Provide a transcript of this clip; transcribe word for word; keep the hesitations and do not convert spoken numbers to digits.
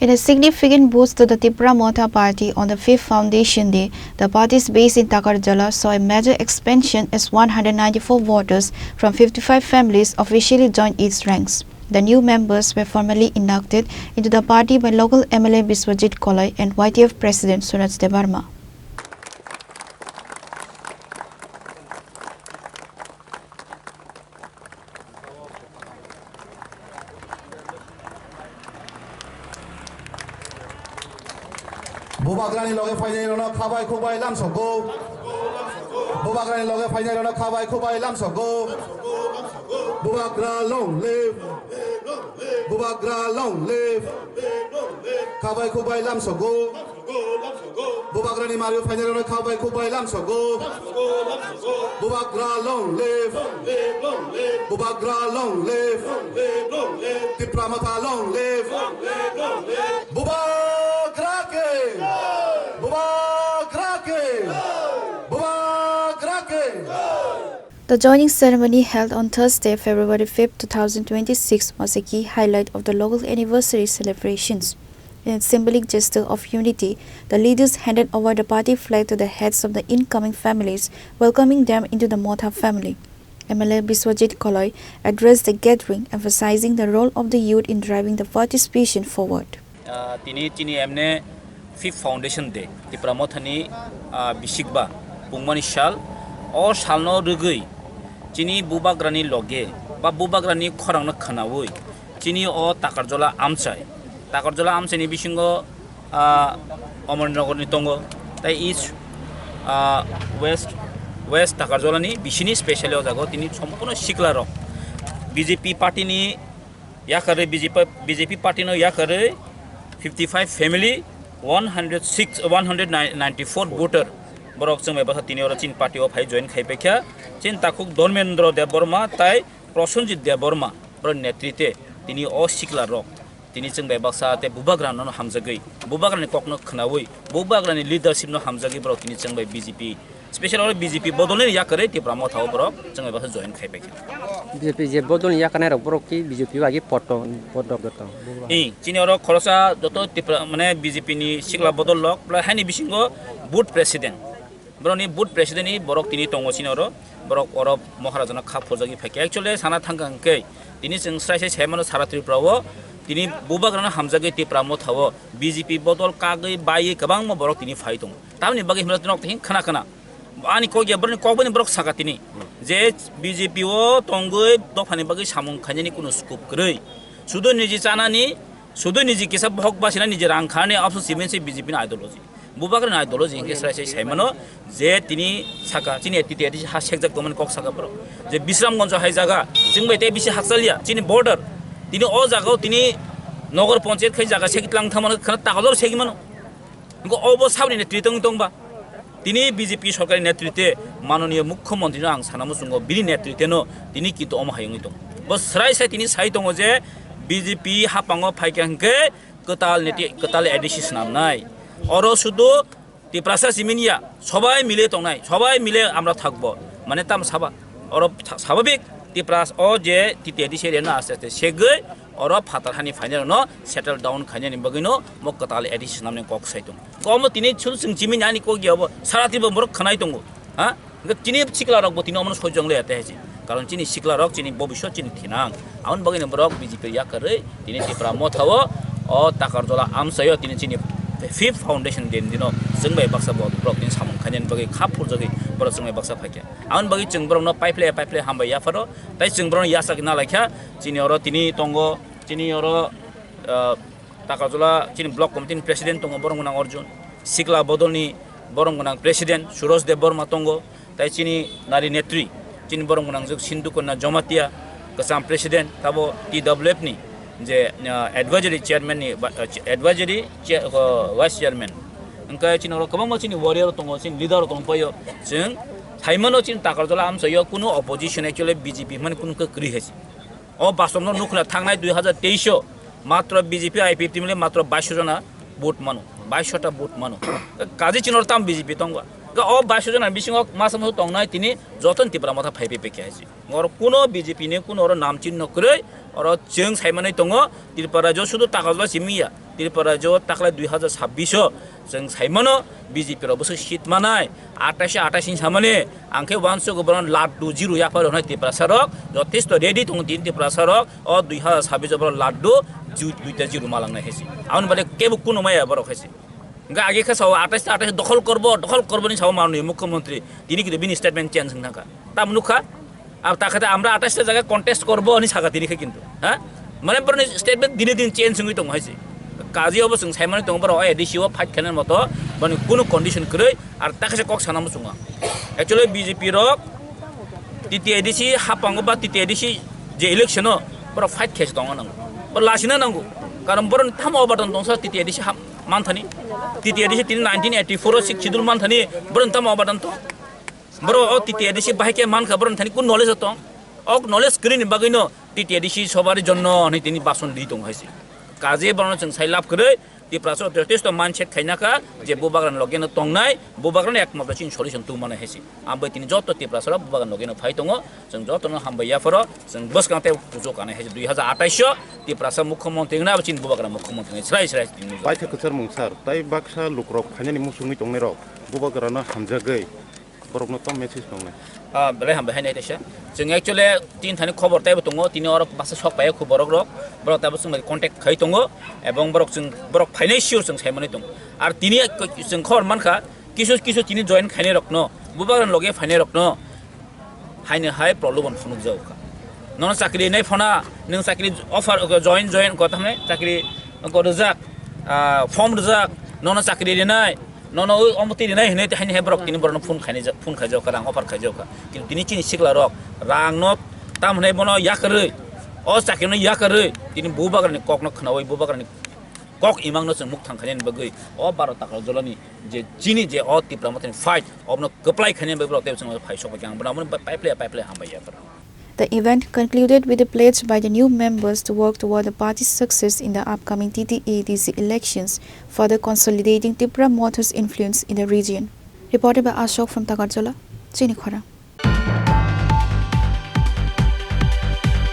In a significant boost to the Tipra Motha party on the fifth foundation day, the party's base in Takarjala saw a major expansion as one hundred ninety-four voters from fifty-five families officially joined its ranks. The new members were formally inducted into the party by local M L A Biswajit Koloi and Y T F President Suraj Debbarma. Bubagrani loge phainai rano khabai khubai lamsogo. Bubagrani loge phainai rano khabai khubai lamsogo. Bubagra long live. Bubagra long live. Khabai khubai lamsogo. Bubagrani mario phainai rano khabai khubai lamsogo. Bubagra long live. Bubagra long live. Tipra Motha long live. Bubagra ke. Bubagra ke. Bubagra ke. The joining ceremony held on Thursday, February fifth, two thousand twenty-six was a key highlight of the local anniversary celebrations. In a symbolic gesture of unity, the leaders handed over the party flag to the heads of the incoming families, welcoming them into the Motha family. M L A Biswajit Koloi addressed the gathering, emphasizing the role of the youth in driving the party's vision forward. Ah, tini chini emne fifth foundation day, Tipra Mothani, ah, bisikba pungmani sal. O salno rwgwi chini bubagrani loge ba bubagrani khorangno khwnawi chini o Takarjola amchai, Takarjola amchaini bisingo, ah, Amarnagarni tongo, tai East, ah, West, West Takarjolani bisini specially o jaga o tini sompurno sikla rok B J P party ni yakarwi B J P, B J P party no yakarwi fifty-five family, one hundred six, one hundred ninety-four voter borok chwng bai bwkha tini oro chini party o phai join khai paikha. Chini takhuk Dharmendra Debbarma tai Prosenjit Debbarma borok netrite tini o sikla rok tini chwng bai baksa tei bubagra no hamjagwi, bubagra ni kok no khwnawi, bubagra ni leadership no hamjagwi borok tini chwng bai B J P, special oro B J P bodol ni yakarwi Tipra Motha o borok chwng bai baksa join khai paikha. B J P je bodol ni yakarnai rok borok ki B J P bai ki poto, poto goto. I, chini oro khorosa joto Tipra, mane B J P ni sikla bodol rok, pla haini bisingo booth president. Borokni booth president ni borok tini tongo chini oro, borok oro Maharaja no kha phurjagwi phaikha. Actually sana thangkha hwnkhe tini chwng srai sai sai mano sara Tripura o tini bubagrano hamjagwi Tipra Motha o B J P bodol kagwi baiwi kwbangma borok tini phai tongo. Tamoni bagwi hwnba nok tini khna khna ani kok ya borokni kok bini borok saka tini je B J P o tongwi dophani bagwi samung khainani kuno scope kwrwi. Sudo niji chanani, sudo niji kisa bohok basina niji rang khani option simen se B J P ni ideology. Bubagrani ideology hwnkhe srai sai sai mano je tini saka chini T T A D C ha sekjak tongmani kok saka borok. Je Bisramganj hai jaga chwng bai tei bisi hakchaliya chini border. Tini o jaga o tini Nagar Panchayat khai jaga segi tlang thangmano khana takalor segi mano. Hwnkhe obo saboni netrito wng tongba. Tini B J P sorkari netrite manoniya mukhyamantri no ang sana muchungo bini netrite no tini kintu omo hai wngwi tongo. Bo srai sai tini sai tongo je B J P hapango phaikha hwnkhe kwtal neti, kwtal A D C swnamnai. Oro sudu Tiprasa siminiya, sobai mile tongnai, sobai mile amra thakbo. Mane tam saba, oro tha-, sababik Tipras o je T T A D C area no aste aste segwi oro phatar hani phainai rokno settle down khainani bagwino mo kwtal A D C swnamni kok sai tongo. Omo tini chwng chwng chimini ani kok ya obo sara Tripura borok khwnai tongo. Ha? Hwnkhe chini sikla rok bo tini omono soi jong le ate hai se. Karon chini sikla rok chini bobiswt chini thinang. Aboni bagwi no borok B J P yakarwi tini Tipra Motha o, o Takarjola amchai o tini chini fifth foundation day ni dino chwng bai baksa bo-, borok tini samung khainani bagwi kha phurjagwi borok chwng bai baksa phaikha. Aboni bagwi chwng borok no paiple paiple hambai yapharo tei chwng borok no yachak na laikha chini oro tini tongo chini oro, ah, Takarjola chini block committee ni president tongo borom gwnang Arjun, sikla bodol ni borom gwnang president Suraj Debbarma tongo, tai chini nari netri, chini borom gwnang juk Sindhu Kanya Jamatia, kwcham president, tabo T W F ni je, ah, advisory chairman ni ba, ah, advisory chair, ah, vice chairman. Hwnkhe chini oro kwbangma chini warrior tongo, chini leader tongo paio. Chwng saimano chini Takarjola amchaio kuno opposition actually B J P hwnmani kuno khe kwrwi hai se. O bastobno nukhna thangnai dui hazar teis o matro B J P I P F T mile matro baish jona vote mano, baish ta vote mano. Kaji chinor tam B J P tongba. Ga o baish jona bisingo masa masa tongnai tini joton Tipra Motha phai phai phai khe hai si. Ngor kuno B J P ni kuno oro nam chinno kwrwi Oro chwng saimanwi tongo, Tripura rajyo sudu takalba simi ya. Tripura rajyo taklai dui hazar sabbish o chwng saimano B J P rok bwswk seat manai, atais atais ni samani, ang khe uansuk borok laddu zero yaphar hwnai Tiprasa rok, jothesto ready tongo tini Tiprasa rok, o dui hazar sabbish o borok laddu ju-, duita zero malangnai hai se. Aboni bade kebo kunu maya borok hai se. Hingke age khe sao atais ta atais dokhol korbo, dokhol korbo ni sao manwi mukhyamantri. Tini kintu bini statement change wng thangkha. Tamo nukha? Ar ta khe ta amra atais ta jaga contest korbo ni saka tini khe kintu. Ha? Mane boroni statement dine din change wngwi tongo hai se. Kaji obo chwng saimani tongo borok A D C o fight khainani moto boni kunu condition kwrwi ar ta khe se kok sana muchungo. Actually B J P rok T T A D C hapango ba T T A D C je election o borok fight khe se tongo nango. Borok lasina nango. Karon boroni tamo obadan tongsa T T A D C hap manthani. T T A D C tini nineteen eighty-four o Sixth Schedule manthani boroni tamo obadan tong. Borok o T T A D C bahai khe mankha boroni thani kun knowledge o tong. Ok knowledge kwrwini bagwino T T A D C sobari jonno hwnwi tini bason di tong hai se. Kaje borokno chwng sai lab kwrwi Tiprasa jotesto mindset khaina kha je bubagrani loge no tongnai, bubagrani ekmatro chini solution tubumani hai se. Ambai tini joto Tiprasa rok bubagrani loge no phai tongo, chwng jotono hambai yapharo, chwng bwskang tei kuchuk kanai hai se dui hazar atais o Tiprasa mukhyamantri wngna abo chini bubagra mukhyamantri wngwi srai srai tini. Paitha kwchwrmung sir, tai baksa lukrok phainani muchungwi tongnai rok bubagrano hamjagwi borokno tamo message tongnai? Ah, belai hambai hai nai teisa. Chwng actually tin thani khobor taibo tongo, tini oro baksa sok paiya khu borok rok, borok taibo chwng bai contact khai tongo, ebong borok chwng, borok phainai sure chwng sai manwi tongo. Ar tini chwng khobor mankha, kisu kisu tini join khainai rokno, bubagrani loge phainai rokno, haino hai prolobon phunukjago kha. Nono chakri nai phona, nwng chakri offer, join, join, kothamne chakri ko rwjak, ah, form rwjak, nono chakri rinai, nono oi omo twi rinai hinwi haini hai borok tini borokno phone khainai ja-, phone khaijak kha, rang offer khaijak kha. Kintu tini chini sikla rok rangno tam hinwi bono yakarwi, o chakrino yakarwi, tini bubagrani kokno khnaui bubagrani kok imangno chwng mukthang khainani bagwi o baro takal jolani je chini je o Tipra Mothani fight, obono kwplai khainani bagwi borok tei chwng phai sok bai khe ang bono paiplai paiplai hambai ya. The event concluded with a pledge by the new members to work toward the party's success in the upcoming T T A D C elections, further consolidating Tipra Motha's influence in the region. Reported by Ashok from Takarjala, Chini Khorang.